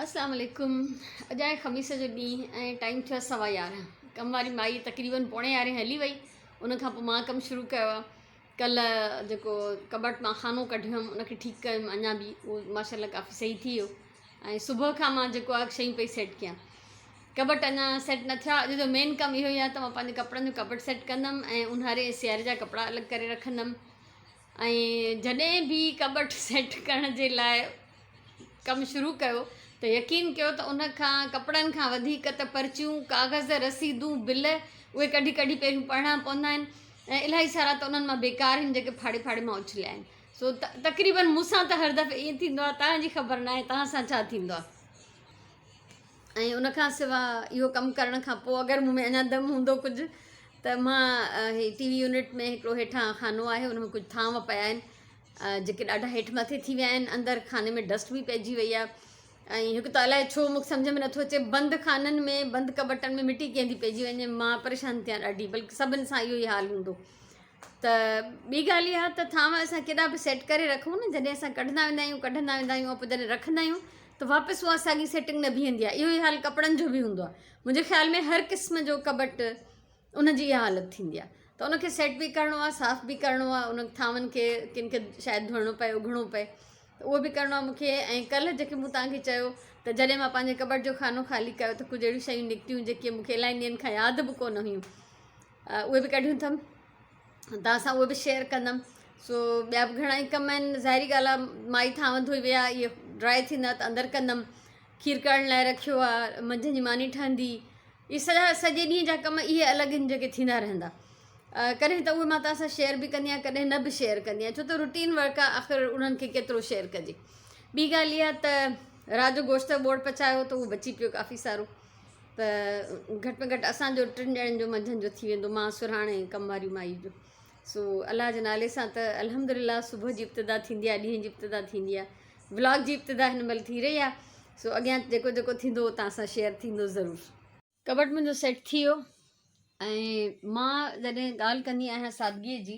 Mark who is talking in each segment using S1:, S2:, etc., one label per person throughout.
S1: اسلام عليڪم اڄ آهي خميس جو ڏينهن ۽ ٽائيم ٿيو آهي 11:15. ڪم واري مائي تقريبن 11:45 هلي وئي. ان کان پوء مان ڪم شروع ڪيو آهي. ڪلهه جيڪو ڪٻٽ مان خانو ڪڍيو هيم ان کي ٺيڪ ڪيم، اڃا به اهو ماشاء الله ڪافي صحيح ٿي ويو. ۽ صبح کان مان جيڪو آهي شيون پئي سيٽ ڪيان. ڪٻٽ اڃا سيٽ نه ٿيا. اڄ جو مين ڪم اهو ئي آهي ته مان پنهنجي ڪپڙن جو ڪٻٽ سيٽ ڪندم ۽ اونهاري ۽ سياري جا ڪپڙا الڳ ڪري رکندم. ۽ جڏهن به ڪٻٽ سيٽ ڪرڻ جي لاء ڪم شروع ڪيو ته يقين ڪيو ته ان کان ڪپڙن کان وڌيڪ ته پرچيون، ڪاغذ، رسيدون، بل اهي ڪڍي ڪڍي پهريون پڙهڻا پوندا آهن ۽ الاهي سارا ته انهن مان بيڪار آهن جيڪي ڦاڙي ڦاڙي مان اڇليا آهن. سو تقريبن مون سان ته هر دفعي ائين ٿيندو آهي، توهان جي خبر ناهي توهان سان ڇا ٿيندو آهي. ۽ ان کان سوا اهو ڪم ڪرڻ کان پوء اگر مون ۾ اڃا دم هوندو ڪجهه ته مان هي ٽي وي يونٽ ۾ هڪڙو هيٺان خانو آهي ان ۾ ڪجهه ٿانو پيا آهن جيڪي ڏاڍا هيٺ مٿي ٿي ويا آهن، اندر خاني ۾ ڊسٽ به پئجي وئي آهي. ۽ هڪ ته الائي ڇو مونکي سمجهه ۾ نٿو اچي بند خانن ۾ بند ڪٻٽن ۾ مٽي ڪيئن ٿي پئجي وڃي، مان پريشان ٿيان ڏاڍي، بلڪه سڀن سان اهو ئي حال هوندو. ته ٻي ڳالهه اها ته ٿانو اسان ڪيڏا به سيٽ ڪري رکون نه، جڏهن اسان ڪڍندا ويندا آهيون ڪڍندا ويندا آهيون پوء جڏهن رکندا آهيون ته واپس اها ساڳي سيٽنگ نه بيهندي آهي. اهو ئي حال ڪپڙن جو به هوندو آهي. منهنجي خيال ۾ هر قسم جو ڪٻٽ ان جي اها حالت ٿيندي آهي ته ان کي سيٽ به ڪرڻو آهي، صاف به ڪرڻو آهي، ان ٿانون کي ڪن کي شايد ڌوئڻو پئي، اگهڻو پئي، ته اهو به ڪرڻو آهي مون کي. ۽ ڪلهه جيڪي مون توهان کي چيو ته جڏهن مان پنهنجي ڪٻٽ جو خانو خالي ڪيو ته ڪجهه اهڙيون شيون نڪتيون جيڪي مون کي الاهي ڏينهن کان ياد به ڪونه هيون، اهي به ڪڍيون اٿم، توهان سان اهي به شيئر ڪندم. سو ٻيا به گهڻا ئي ڪم آهن، ظاهري ڳالهه آهي مائي ٿانو ڌوئي ويا، اهي ڊرائي ٿيندا ته اندر ڪندم، کير ڪرڻ لاء رکيو آهي، منجهند جي ماني ٺهندي، اهي سڄا سڄي ڏينهن جا ڪم اهي الڳ آهن جيڪي ٿيندا رهندا. ڪڏهن ته اهي مان توهان سان شيئر به ڪندي آهيان، ڪڏهن نه به شيئر ڪندي آهيان، ڇو ته روٽين ورڪ آهي، آخر انهن کي ڪيترو شيئر ڪجي. ٻي ڳالهه اها ته رات جو گوشت جو ٻوڙ پچايو ته اهو بچي پيو ڪافي سارو، ته گهٽ ۾ گهٽ اسان جو ٽن ڄڻن جو منجهند جو ٿي ويندو، مان سرهاڻ ۽ ڪم واري مائي جو. سو الله جي نالي سان ته الحمد لله صبح جي ابتدا ٿيندي آهي، ڏينهن جي ابتدا ٿيندي آهي، ولاگ جي ابتدا هن مهل ٿي رهي آهي. سو اڳيان جيڪو جيڪو ٿيندو اهو توهان سان شيئر ٿيندو ضرور. ڪٻٽ منهنجو سيٽ ٿي ويو ۽ مان جڏهن ڳالهه ڪندي آهيان سادگيء جي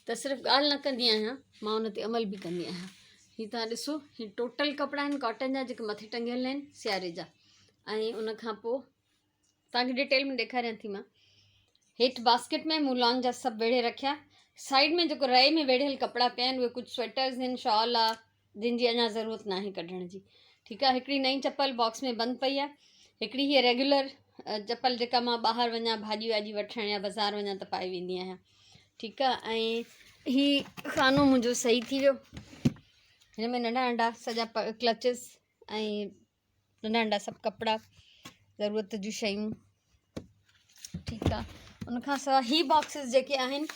S1: ته صرف ڳالهه نه ڪندي آهيان، مان ان تي عمل به ڪندي آهيان. هي توهان ڏسو، هي ٽوٽل ڪپڙا آهن ڪاٽن جا جيڪي مٿي ٽنگيل آهن سياري جا. ۽ ان کان پوء توهان کي ڊيٽيل ۾ ڏيکاريان ٿي مان. هيٺ باسڪيٽ ۾ مون لان جا سڀ ويڙهي رکيا. سائيڊ ۾ جيڪو رئي ۾ ويڙهيل ڪپڙا پيا آهن اهي ڪجهه سوئيٽرز آهن، شال آ، جن جي اڃا ضرورت ناهي ڪڍڻ جي. ٺيڪ آ، هڪڙي نئين چپل باڪس ۾ بند پئي آ، هڪڙي هيء ريگيولر چپل جيڪا مان ٻاهر وڃان ڀاڄي واڄي وٺڻ يا بازار وڃان ته پائي ويندي آهيان. ٺيڪ آ، ۽ هي خانو منهنجو صحيح ٿي ويو. هن ۾ ننڍا ننڍا سڄا ڪلچز ۽ ننڍا ننڍا سڀ ڪپڙا، ضرورت جون شيون. ٺيڪ آ، ان کان سواء هي باڪسز جيڪي آهن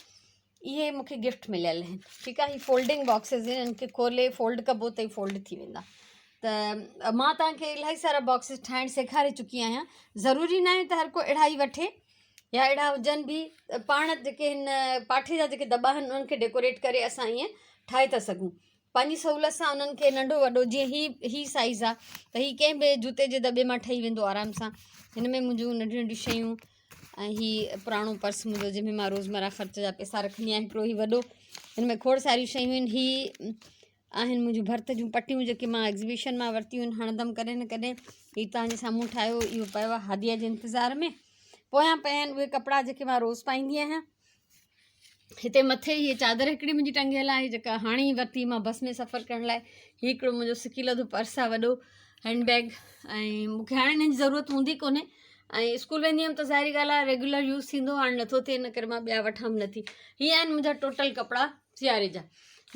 S1: اهي مون کي گفٽ مليل آهن. ٺيڪ آ، هي فولڊنگ باڪسز آهن، هن کي کولي فولڊ ڪبو ته هي فولڊ ٿي ويندا. ته مان توهان کي الاهي سارا باڪسز ٺاهڻ سيکاري چڪي آهيان. ضروري ناهي ته هر ڪو اهڙا ئي وٺي يا اهڙا هجن به، پاڻ جيڪي هن پاٺي جا جيڪي دٻا آهن انهن کي ڊيڪوريٽ ڪري اسان ائين ٺاهي ٿا سگهون پنهنجي سهولت سان. انهن کي ننڍو وڏو جيئن هي هي سائيز آ ته هي ڪنهن به جوتي جي دٻي مان ٺهي ويندو آرام سان. هن ۾ منهنجون ننڍيون ننڍيون شيون ۽ هي پراڻو پرس منهنجو جنهن ۾ مان روزمره خرچ جا پئسا رکندي آهيان، هڪڙو هي وڏو، هن ۾ کوڙ ساريون شيون آهن. هي آهن منهنجون ڀرت جون پٽيون جيڪي مان ايگزيبيشن مان ورتيون آهن، هڻندم ڪڏهن نه ڪڏهن. هي توهان جي سامهون ٺاهيو اهو پيو آهي هاديء جي انتظار ۾. پويان پيا آهن اهي ڪپڙا جيڪي مان روز پائيندي آهيان. هتي مٿي هيء چادر هڪڙي منهنجي ٽنگيل آهي جيڪا هاڻي ئي ورتي مان بس ۾ سفر ڪرڻ لاء. هي هڪڙو منهنجو سڪي لڌو پرس آهي وڏو هينڊ بيگ، ۽ مون کي هاڻي هن جي ضرورت هوندي ڪونهي ۽ اسڪول ويندي هيم ته ظاهري ڳالهه آهي ريگيولر يوز ٿيندو، هاڻي نٿو ٿئي ان ڪري مان ٻيا وٺان به نٿي. هي آهن منهنجا ٽوٽل ڪپڙا سياري جا،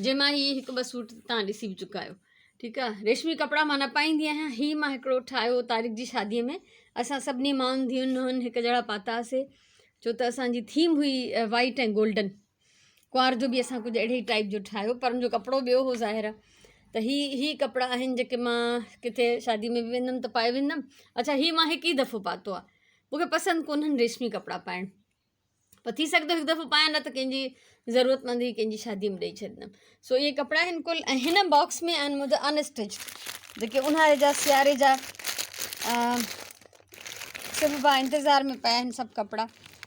S1: جنهن مان هي هڪ ٻه سوٽ توهان ڏسي به چڪا آهيو. ٺيڪ آهي، ريشمي ڪپڙا مان نه پائيندي آهيان. هي مان هڪڙو ٺاهيو طارق جي شاديء ۾ اسان سڀني مائن ڌيئن نونهن هڪ جهڙا پاتاسي، ڇو ته اسان جي ٿيم هئي وائيٽ ۽ گولڊن. ڪنوار جو به اسان ڪجهه اهڙي ئي ٽائيپ جو ٺاهيو، پر ان جو ڪپڙو ٻيو هو ظاهر آهي. ته هي هي ڪپڙا آهن جيڪي مان ڪٿي شادي ۾ به ويندم ته پائي ويندم. اڇا هي مان هڪ ئي دفعو پاتو آهي، مون کي پسند ڪونهن ريشمي ڪپڙا پائڻ، پر ٿي سگهي ٿو هڪ دفعو پايان نه ته ڪنهن جي ضرورتمند جي ڪنهن جي شادي ۾ ڏئي ڇڏيندم. سو اهي ڪپڙا آهن ڪل. ۽ هن باڪس ۾ آهن منهنجا ان اسٽچ جيڪي اونهاري جا سياري جا سڀ با انتظار ۾ پيا آهن سڀ ڪپڙا.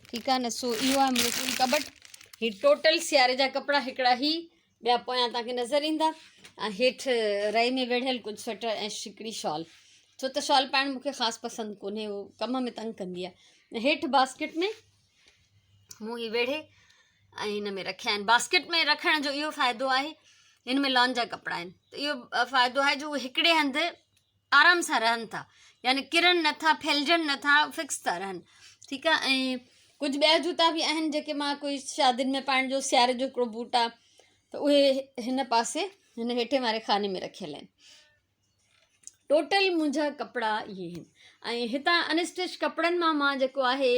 S1: ٺيڪ آهي نه. سو اهو آهي منهنجو فل ڪٻٽ. هي ٽوٽل سياري جا ڪپڙا هڪڙا هي ٻيا پويان توهان کي نظر ايندا، ۽ هيٺ رئي ۾ ويڙهيل ڪجهه سوئيٽر ۽ هڪڙي شال. ڇو ته شال پائڻ مون کي خاص پسند ڪونهي اهو ڪم ۾ تنگ ڪندي آهي. هيٺ باسڪيٽ ۾ مون هي ويڙهي ۽ هن ۾ رکيا آهن. باسڪيٽ ۾ رکڻ جو اهو فائدو آهي هن ۾ لان جا ڪپڙا آهن ته اهو فائدو آهي جو اهي هڪڙي هنڌ آرام سان رهن ٿا يعني ڪرن نٿا ڦهلجن نٿا فڪس ٿا رهن ٺيڪ آهي ۽ ڪجهه ٻيا جوتا به آهن جيڪي مان ڪوئي شادين ۾ پائڻ جو سياري جو هڪڙو بوٽ آهي ته اهي هن پاسي هن هيٺين واري خاني ۾ رکيل آهن ٽوٽل منهنجا ڪپڙا اهي آهن ۽ هتان انسٽچ ڪپڙن مان مان جيڪو آهي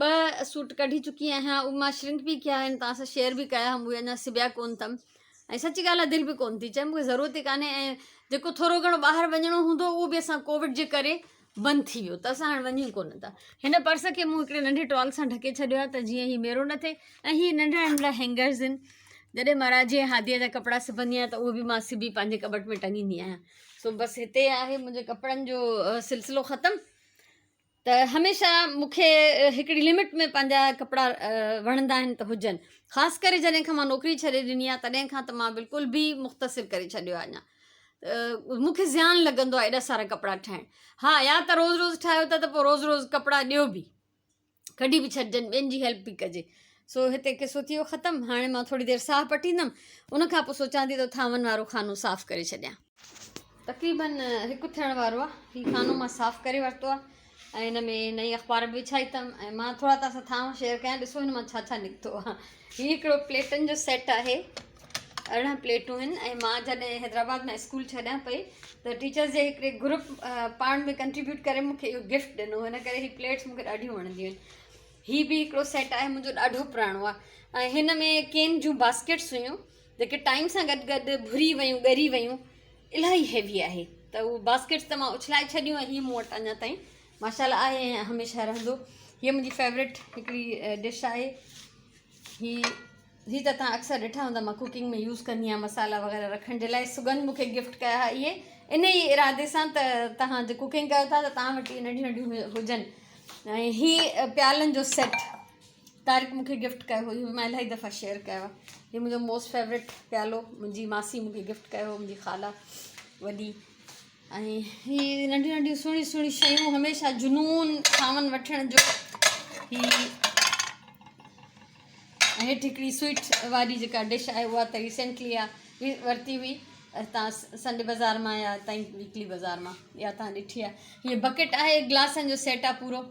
S1: ٻه سوٽ ڪڍي چڪي آهيان اهي مان شرنڪ به ڪيا آهن توهان سان شيئر به ڪيا هئم اهي اڃا سبيا ڪونه اٿم ۽ سچي ڳالهه آهي دل به ڪونه ٿي چئي مونکي ضرورت ئي ڪانهي ۽ جيڪو ٿورو گهڻو ٻاهر وڃڻو هوندو اهو به اسان ڪووڊ جي ڪري بند ٿي ويو ته اسان هاڻي وڃون ڪونه ٿا هن پرس کي مون هڪڙي ننڍي ٽوال سان ڍڪي ڇڏيو آهي ته جيئن هي ميرو نه ٿئي ۽ هي ننڍا ننڍا هينگرز آهن جڏهن مان راجي ۽ هاديء جا ڪپڙا سبندي آهيان ته اهي به مان سبي پنهنجي ڪٻٽ ۾ ٽنگيندي آهيان سو بس هتي آهي منهنجي ڪپڙن جو سلسلو ختم ته هميشه مون کي هڪڙي لمٽ ۾ پنهنجا ڪپڙا وڻندا آهن ته هجن خاص ڪري جڏهن کان مان نوڪري ڇڏي ڏني آهي تڏهن کان ته مان بلڪل به مختصر ڪري ڇڏيو آهي اڃا مون کي زيان لڳندو آهي ايڏا سارا ڪپڙا ٺاهڻ ها يا ته روز روز ٺاهيو ٿا ته پوء روز روز ڪپڙا ڏيو به ڪڍي به ڇڏجن ٻين جي هيلپ به ڪجي سو هتي قصو ٿي ويو ختم هاڻي مان ٿوري دير ساهه پٽيندم ان کان پوء سوچان ٿي ته ٿانون وارو خانو صاف ڪري ڇڏيان تقريبن هڪ ٿيڻ وارو آهي هي خانو مان صاف ڪري ورتو آهي ۽ هن ۾ نئين اخبار به وڇائي اٿم ۽ مان ٿورا توهان سان ٿانو شيئر ڪيان ڏسو هن مان ڇا ڇا نڪتو آهي هي هڪڙو پليٽن جو سيٽ آهي 18 پليٽون آهن ۽ مان جڏهن حيدرآباد مان اسڪول ڇڏيان پئي ته ٽيچرز جي هڪڙي گروپ پاڻ ۾ ڪنٽريبيوٽ ڪري مون کي اهو گفٽ ڏنو هن ڪري هي پليٽس مون کي ڏاڍيون وڻنديون آهن هي به هڪڙو سيٽ آهي منهنجو ڏاڍو پراڻو آهي ۽ هن ۾ ڪين جون باسڪيٽس هيون جيڪي ٽائيم سان گڏ گڏ ڀري ويون ڳري ويون الاهي هيوي آهي ته اهو باسڪيٽس ته مان اڇلائي ڇڏيون ۽ هي مون وٽ اڃا تائين ماشاء الله آهي ۽ هميشه رهندو هيء منهنجي فيورٽ هڪڙي ڊش آهي هي هي ته تان اڪثر ڏٺا هوندا مان ڪوڪنگ ۾ يوز ڪندي آهيان مصالحا وغيره رکڻ جي لاء سگند مون کي گفٽ ڪيا ها اهي ان ئي ارادي سان ته تهان جي ڪوڪنگ ڪيو ٿا ته تهان وٽ اهي ننڍيون ننڍيون هجن ۽ هي پيالن جو سيٽ طارق مون کي گفٽ ڪيو هو اهو مان الاهي دفعا شيئر ڪيو آهي هي منهنجو موسٽ فيورٽ پيالو منهنجي ماسي مون کي گفٽ ڪيو هو منهنجي خالا وڏي ۽ هي ننڍيون ننڍيون سهڻيون سهڻيون شيون هميشه جنون ٿانون وٺڻ جو هي هيٺ هڪڙي سوئيٽ واري جيڪا ڊش آهي اها ته ريسينٽلي آهي ورتي هئي هتان سنڊي بازار مان يا تائين ويڪلي بازار مان يا تان ڏٺي آهي هيء بڪيٽ آهي گلاسن جو سيٽ آهي پورو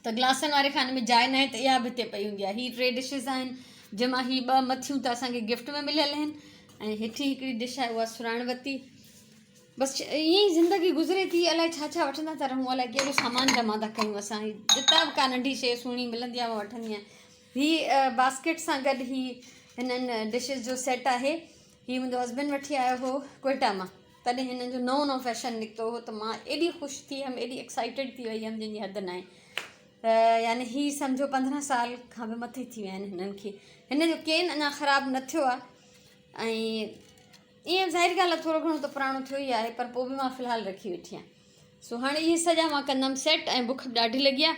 S1: ته گلاسن واري خاني ۾ جاء ناهي ته اها به هتي پئي هوندي آهي. هي ٽي ڊشز آهن جنهن مان هي ٻه مٿيون ته اسان کي گفٽ ۾ مليل آهن ۽ هيٺين هڪڙي ڊش آهي اها سراڻ ورتي. بس ائين ئي زندگي گذري ٿي الائي ڇا ڇا وٺندا ٿا رهون الائي ڪهڙو سامان جمع ٿا ڪيون اسان جتان به ڪا ننڍي شيء سهڻي ملندي آهي اها وٺندي آهيان. هي باسڪيٽ سان گڏ هي هنن ڊشز جو سيٽ آهي. هي منهنجو هسبينڊ وٺي آيو هو ڪوئيٽا مان. تڏهن هنن جو نئون نئون فيشن نڪتو هو ته مان ايڏي خوش ٿي هيم ايڏي ايڪسائيٽيڊ ٿي وئي هيم جنهن جي حد ناهي ته يعني هي سمجهو 15 سال کان به مٿي ٿي ويا آهن هنن کي هن جو ڪين اڃا خراب نه ٿيو آهي ۽ ائين ظاهر ڳالهه آهي ٿورو گهڻو ته پراڻو ٿيو ئي آهي پر پوء به مان في الحال رکي ويٺي آهيان سو هاڻي اهي سڄا مان ڪندم سيٽ ۽ بک به ڏاڍي لڳي آهي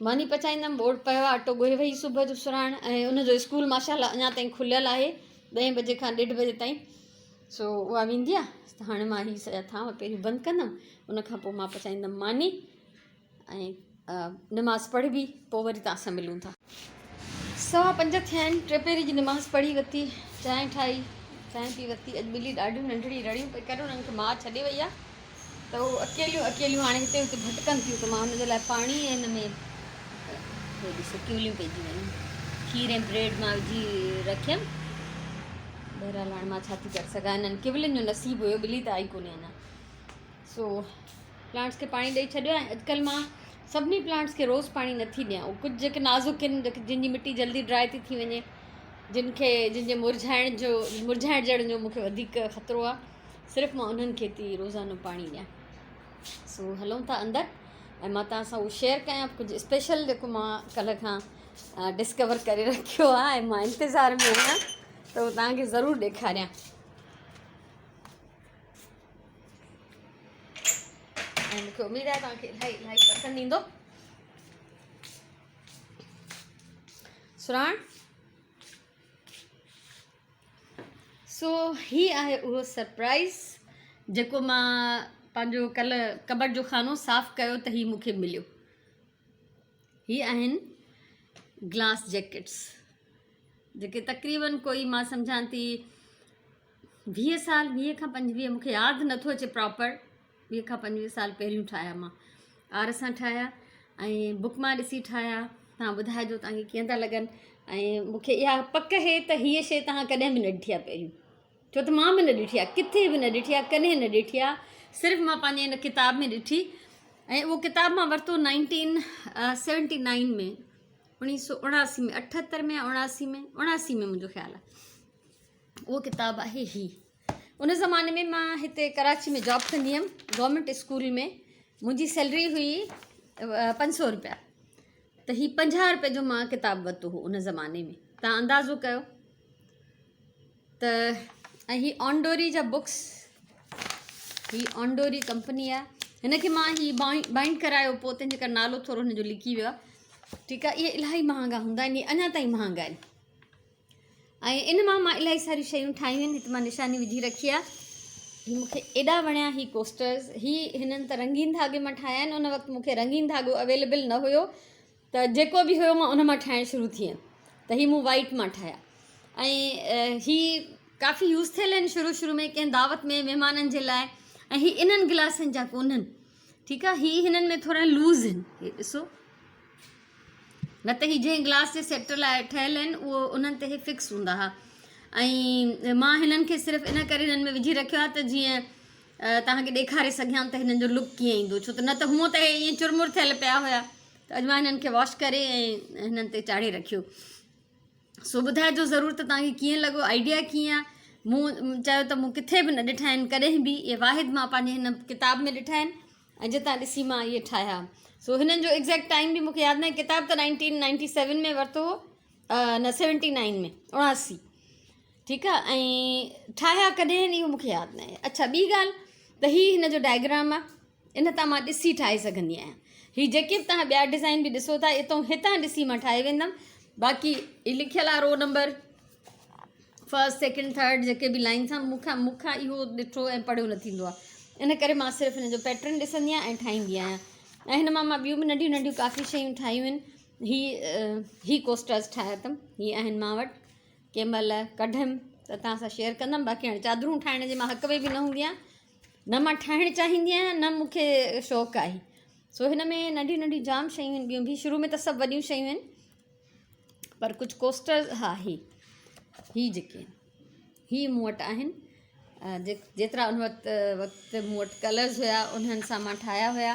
S1: ماني پچائيندم ٻوڙ پيو آهي اٽو ڳوهي وئي صبح جو سراڻ ۽ ان جو اسڪول ماشاء الله اڃا تائين کليل آهي ڏهين بجي کان ڏيڍ بجي تائين سو اها ويندي آ ته هاڻي مان هي سڄا ٿانو پهريون بند ڪندم ان کان پوء مان پچائيندم ماني ۽ نماز پڙهبي پوء وري توهان سان ملون ٿا. 5:15 ٿيا آهن ٽي پهري جي نماز پڙهي ورتي چانهه ٺاهي چانهه پي ورتي اڄ ٻلي ڏاڍيون ننڍڙي رڙيون پئي ڪري انهن کي ماء ڇڏي وئي آ ته هو اڪيليون اڪيليون هاڻي هتي هتي ڀٽڪن ٿيون ته مان هن جي لاء پاڻي ۽ هن ۾ هي ڏسو ڪيوليون پئجي ويون کير ۽ بريڊ مان وجهي رکيم بهرحال هاڻي مان ڇا ٿي ڪري سگهان هنن ڪيولين جو نصيب هيو ٻلي ته آئي ڪونهي اڃا سو پلانٽس کي پاڻي ڏئي ڇڏيو ۽ اڄڪلهه مان سڀني پلانٽس کي روز پاڻي نٿي ڏيان اهي ڪجهه جيڪي نازڪ آهن جيڪي جن جي مٽي جلدي ڊرائي ٿي ٿي وڃي جن کي جن جي مرجهائڻ جو مرجهائجڻ جو مونکي وڌيڪ خطرو آهي صرف مان انهن کي ٿي روزانو پاڻي ڏيان سو هلون ٿا اندر ۽ مان توهان سان اهو شيئر ڪيان ڪجهه اسپيشل جيڪو مان ڪلهه کان ڊسڪور ڪري رکيو آهي ۽ مان انتظار ۾ آهيان ته اهو توهان کي ضرور ڏيکاريان ۽ مونکي اميد آهي توهان کي الاهي الاهي پسند ايندو سراڻ سو هي آهي اهو سرپرائز جيڪو مان پنهنجو ڪلهه ڪٻٽ جو خانو صاف ڪيو ته هي مون کي مليو. هي آهن گلاس جيڪٽس جيڪي تقريبن ڪوئي مان سمجهان ٿي 20 سال 20 کان 25 مون کي ياد نٿو اچي پراپر 20 کان 25 سال پهريون ٺاهيا مان آر سان ٺاهيا ۽ بڪ مان ڏسي ٺاهيا. توهان ٻڌائجو توهان کي ڪيئن ٿا لڳن ۽ مون کي اها پڪ هي ته هيء شيء توهان ڪڏهن به نه ڏٺي آهي پهريون، ڇو ته مان به نه ڏٺي آهي، ڪٿي به نه ڏٺي آهي، ڪڏهن نه ڏٺي آهي، صرف مان پنهنجي هن ڪتاب ۾ ڏٺي ۽ اهو ڪتاب مان ورتو نائنٽين سيونٽي نائن ۾ 1979 ۾، 78 ۾ يا 79 ۾، 79 ۾ منهنجو خيال آهي اهو ڪتاب آهي هي. ان زماني ۾ مان هتي ڪراچي ۾ جاب ڪندي هيم گورنمينٽ اسڪول ۾ منهنجي سيلري هئي 500 روپيا ته هي 50 روپئي جو مان ڪتاب ورتو هو ان زماني ۾ تان اندازو ڪيو ته ۽ هي آنڊوري جا بڪس هي آنڊوري ڪمپني آهي هن کي مان هي بائنڊ ڪرايو پوء تنهن جي ڪري نالو ٿورو هن جو لڪي ويو آهي ٺيڪ آهي اهي الاهي مهانگا هوندا آهن اهي اڃا تائين مهانگا آهن ۽ ان مان مان الاهي ساريون شيون ٺاهيون آهن هت مان نشاني وجهي رکي آهي هي مون کي ايڏا وڻيا هي ڪوسٽرز هي هنن ته رنگين ڌاڳي مان ٺاهيا آهن ان وقت مون کي رنگين ڌاڳو اويليبل نه هيو ته جيڪو به هيو مان ان مان ٺاهڻ شروع ٿي ويم ته هي مون وائيٽ مان ٺاهيا ۽ هي ڪافي يوز ٿيل آهن شروع شروع ۾ ڪنهن دعوت ۾ مهمانن جي لاء ۽ هي انهن گلاسن جا ڪونهن ٺيڪ آهي هي هنن ۾ ٿورا لوز آهن هي ڏسو نه ته هي جنهن گلاس جي سيٽ لاء ٺهيل آهن اهو انهن تي هي فڪس هوندا ها ۽ مان هنن کي صرف ان ڪري هنن ۾ وجهي رکيو آهي ته جيئن توهان کي ڏيکاري سگهيان ته هنن جو لڪ ڪيئن ايندو ڇو ته نه ته هونء ته هي ائين چرمر ٿيل پيا هيا ته اڄ مان هنن کي واش ڪري ۽ هنن تي چاڙهي رکيو. سو ٻڌائجو ضرور ته توهان کي ڪيئن لڳو آئيڊيا ڪيئن آهي. مون چيو ته مون ڪٿي به نه ڏٺا آهن ڪڏهن به اهي واحد مان پنهنجي هن ڪتاب ۾ ڏٺا آهن ۽ جتان ڏسي مان اهي ٺاهيا. سو هنن جو ايگزيڪٽ ٽائيم به مون کي ياد ناهي ڪتاب ته 1997 ۾ ورتو هو نه 79 ۾ 79 ٺيڪ آ ۽ ٺاهيا ڪڏهن آهن اهو مون کي ياد ناهي. اڇا ٻي ڳالهه ته هي هن جو ڊائگرام آ ان تان مان ڏسي ٺاهي سگهندي آهيان. هي جيڪي به توهان ٻيا ڊزائين به ڏسو ٿا اتو هتان ڏسي مان ٺاهي ويندم. باقي هي لکيل آ row number first second third جيڪي به لائن سان مون کان مون کان اهو ڏٺو ۽ پڙهيو نه ٿيندو آ ان ڪري مان صرف هن جو پيٽرن ڏسندي آهيان ۽ ٺاهيندي آهيان ۽ هن مان مان ٻيون به ننڍيون ننڍيون ڪافي شيون ٺاهيون آهن. هي هي ڪوسٽرز ٺاهيا اٿم هي آهن مان وٽ ڪنهن مهل ڪڍيم ته توهان سان شيئر ڪندم. باقي هاڻي چادرون ٺاهڻ جي مان حق ۾ به نه هوندي آهيان نه مان ٺاهڻ چاهيندي آهيان نه مون کي شوق آهي. سو هن ۾ ننڍيون ننڍيون جام شيون آهن ٻيون به شروع ۾ ته سڀ وڏيون شيون آهن پر ڪجهه ڪوسٽرز ها هي هي جيڪي آهن هي مون وٽ آهن جيترا ان وقت وقت مون وٽ ڪلرز هيا انهن سان مان ٺاهيا هيا.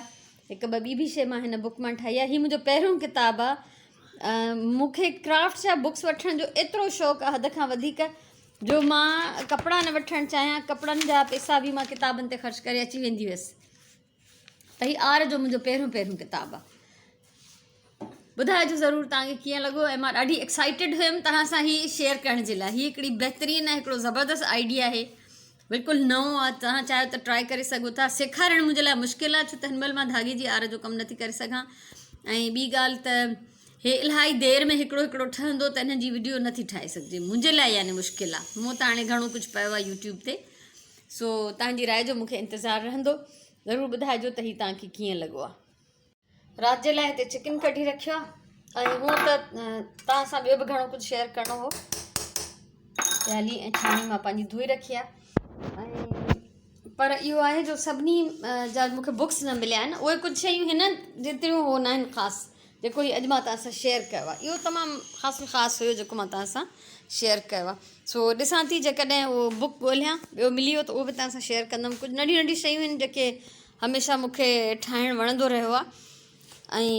S1: هڪ ٻه ٻي به شي مان هن بڪ مان ٺاهي آهي. هي منهنجو پهريون ڪتاب آهي. مون کي ڪرافٽس جا بڪس وٺڻ جو ايترو شوق آهي حد کان وڌيڪ جو مان ڪپڙا نه وٺڻ چاهيان ڪپڙن جا پئسا به مان ڪتابن تي خرچ ڪري اچي ويندي هيس ته هي آر جو منهنجو پهريون پهريون ڪتاب آهي. ٻڌائجو ضرور توهان کي ڪيئن لڳو ۽ مان ڏاڍي ايڪسائيٽيڊ هيم توهان سان هي شيئر ڪرڻ جي لاء. هي هڪڙي بهترين ۽ هڪڙو زبردست آئيڊيا آهي بلڪل نئون آهي توهان چاهيو ته ٽرائي ڪري سگهو ٿا. سيکارڻ منهنجي لاء مشڪل آهي ڇو ته هن مهل مان ڌاڳي جي آر جو ڪم نٿي ڪري سگهان ۽ ٻي ڳالهه ته هي الاهي دير ۾ هڪڙو هڪڙو ٺهندو ته انهن جي وڊيو نٿي ٺاهي سگهجي منهنجي لاء يعني مشڪل آهي. مون ته هاڻي گهڻو ڪجهه پيو آهي يوٽيوب تي سو توهان جي راء جو مون کي انتظار رهندو. ضرور ٻڌائجو ته هي توهان کي ڪيئن لڳو آهي. رات جي لاء هتي چڪن ڪڍي رکيو آهي ۽ هونء ته توهان سان ٻيو به گهڻو ڪجهه شيئر ڪرڻو هو. پيالي ۽ ڇاڻي مان پنهنجي ڌوئي رکي آهي ۽ پر اهو آهي جو سڀني جا مون کي بڪس نه مليا آهن اهي ڪجهه شيون هن جيتريون هو نه آهن خاص جيڪو هي اڄ مان توهان سان شيئر ڪيو آهي اهو تمام خاص خاص هيو جيڪو مان توهان سان شيئر ڪيو آهي سو ڏسان ٿي جيڪڏهن اهو بڪ ڳولهيان ٻيو ملي ويو ته اهو به توهان سان شيئر ڪندم. ڪجهه ننڍيون ننڍيون شيون آهن جيڪي هميشه مون کي ٺاهڻ وڻندو رهيو آهي ۽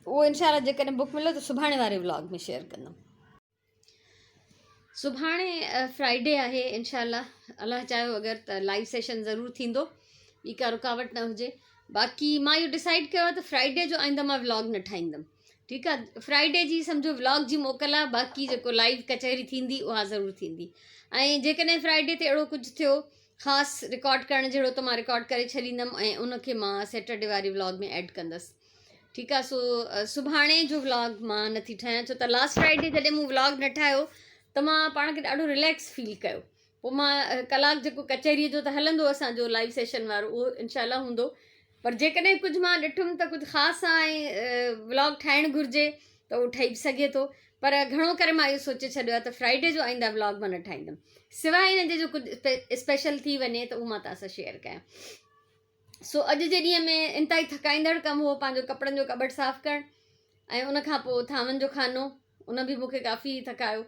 S1: اهو انشاء الله جيڪڏهن بڪ مليو ته سڀاڻي واري ولاگ ۾ شيئر ڪندم. سڀاڻي فرائيڊي آهي انشاء الله الله چاهيو اگر ته لائيو سيشن ضرور ٿيندو ٻي ڪا رڪاوٽ نه هجي. باقي مان اهو ڊسائيڊ ڪيو آهي ته فرائيڊي جو آئنده مان ولاگ نه ٺاهيندم ٺيڪ آهي. فرائيڊي جي سمجهو ولاگ جي موڪل آهي باقي جيڪو لائيو ڪچهري ٿيندي اها ضرور ٿيندي ۽ جيڪڏهن فرائيڊي تي اهڙو ڪجهه ٿيو خاص رڪارڊ ڪرڻ جهڙو ته مان رڪارڊ ڪري ڇڏيندم ۽ ان کي مان سيٽرڊي واري ولاگ ۾ ايڊ ڪندس ٺيڪ آهي. سو سڀاڻي جو ولاگ مان نٿي ٺاهيان ڇو ته لاسٽ فرائيڊي جڏهن مون ولاگ نه ٺاهيو ته مان پاڻ کي ڏاڍو رليڪس فيل ڪيو پوء مان ڪلاڪ جيڪو ڪچهريء جو ته هلندو اسان جو لائيو سيشن وارو اهو انشاء الله هوندو پر جيڪڏهن ڪجهه مان ڏٺم ته ڪجهه خاص آ ۽ ولاگ ٺاهڻ گهرجي ته اهو ٺهي به سگهي ٿو پر گهڻو ڪري مان اهو سوچي ڇڏيو آهي ته فرائيڊي جو آئنده ولاگ مان نه ٺاهيندم سواء ان جي جو ڪجهه اسپيشل ٿي وڃي ته اهو مان توهان سان شيئر ڪيان. سو اڄ جي ڏينهن ۾ انتهائي ٿڪائيندڙ ڪم هو پنهنجو ڪپڙن جو ڪٻٽ صاف ڪرڻ ۽ ان کان پوء ٿانون جو خانو ان به مون کي ڪافي ٿڪايو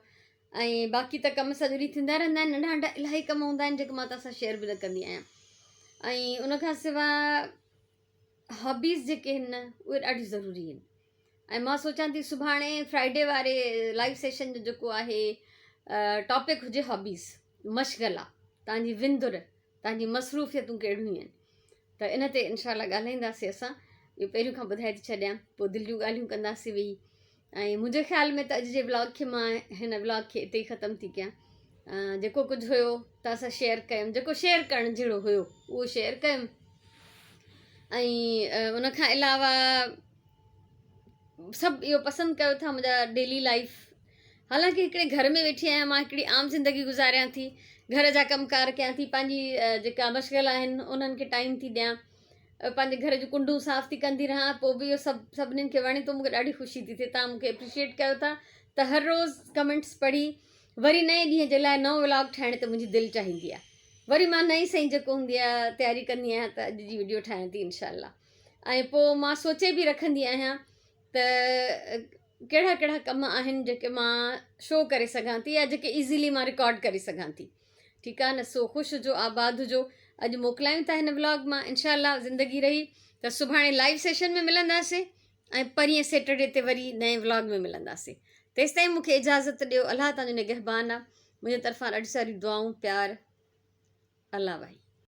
S1: ۽ باقي ته ڪم سڄو ڏينهن ٿيندا رهندا آهن ننڍا ننڍا الاهي ڪم هوندا آهن جيڪي مان توهان سان شيئر به نه ڪندي آهيان ۽ ان کان سواء هابيز جيڪي آهن نه اهي ڏاڍيون ضروري آهن ۽ مان سوچان ٿي سڀاڻي فرائيڊي واري لائيو سيشن جو جيڪو آهي ٽاپڪ هجي هابيز مشغلا تنهنجي وندر توهان جي مصروفيتون ڪهڙيون آهن ته ان تي انشاء الله ڳالهائينداسين اسان اهو پهريون کان ٻڌائي ٿي ڇڏيان پوء دل جون ڳالهيون ڪنداسين ويهي ۽ منهنجي خيال ۾ ته اڄ جي ولاگ کي مان هن ولاگ کي اتي ئي ختم ٿي ڪيان جيڪو ڪجهه هيو توهان سان شيئر ڪيم جيڪو شيئر ڪرڻ جهڙو هيو اهو شيئر ڪيم ۽ ان کان علاوه سڀ اهو پسند ڪيو ٿا منهنجا ڊيلي لائف حالانڪه هڪڙي گهر ۾ ويٺي آهيان مان هڪڙي عام زندگي گذاريان ٿي گهر جا ڪم ڪار ڪيان ٿي پنهنجي جيڪا مشغلا آهن انهن کي ٽائيم ٿي ڏيان پنهنجي گهر جون ڪنڊون صاف ٿي ڪندي رهان پوء به اهو سڀ سڀنين کي وڻي ٿو مونکي ڏاڍي خوشي ٿي ٿئي تان مونکي اپريشيئيٽ ڪيو ٿا ته هر روز ڪمينٽس پڙهي وري نئين ڏينهن جي لاء نئون ولاگ ٺاهڻ تي منهنجي دل چاهيندي آهي وري مان نئين سئي جيڪو هوندي آهي تياري ڪندي آهيان ته اڄ جي وڊيو ٺاهيان ٿي انشاء الله ۽ پوء مان سوچي به رکندي آهيان ته ڪهڙا ڪهڙا ڪم آهن جيڪي مان شو ڪري سگهان ٿي يا جيڪي ايزيلي مان رڪارڊ ڪري سگهان ٿي ٺيڪ آهي نه سو خوش هجو آباد هجو اڄ موڪلايون ٿا هن ولاگ مان انشاء الله زندگي رهي ته سڀاڻي لائيو سيشن ۾ ملنداسين ۽ پرينء سيٽرڊي تي وري نئين ولاگ ۾ ملنداسين تيستائين مون کي اجازت ڏيو الله تنهنجو نگهبان آ منهنجي طرفان ڏاڍيون ساريون دعائون پيار الله واهي.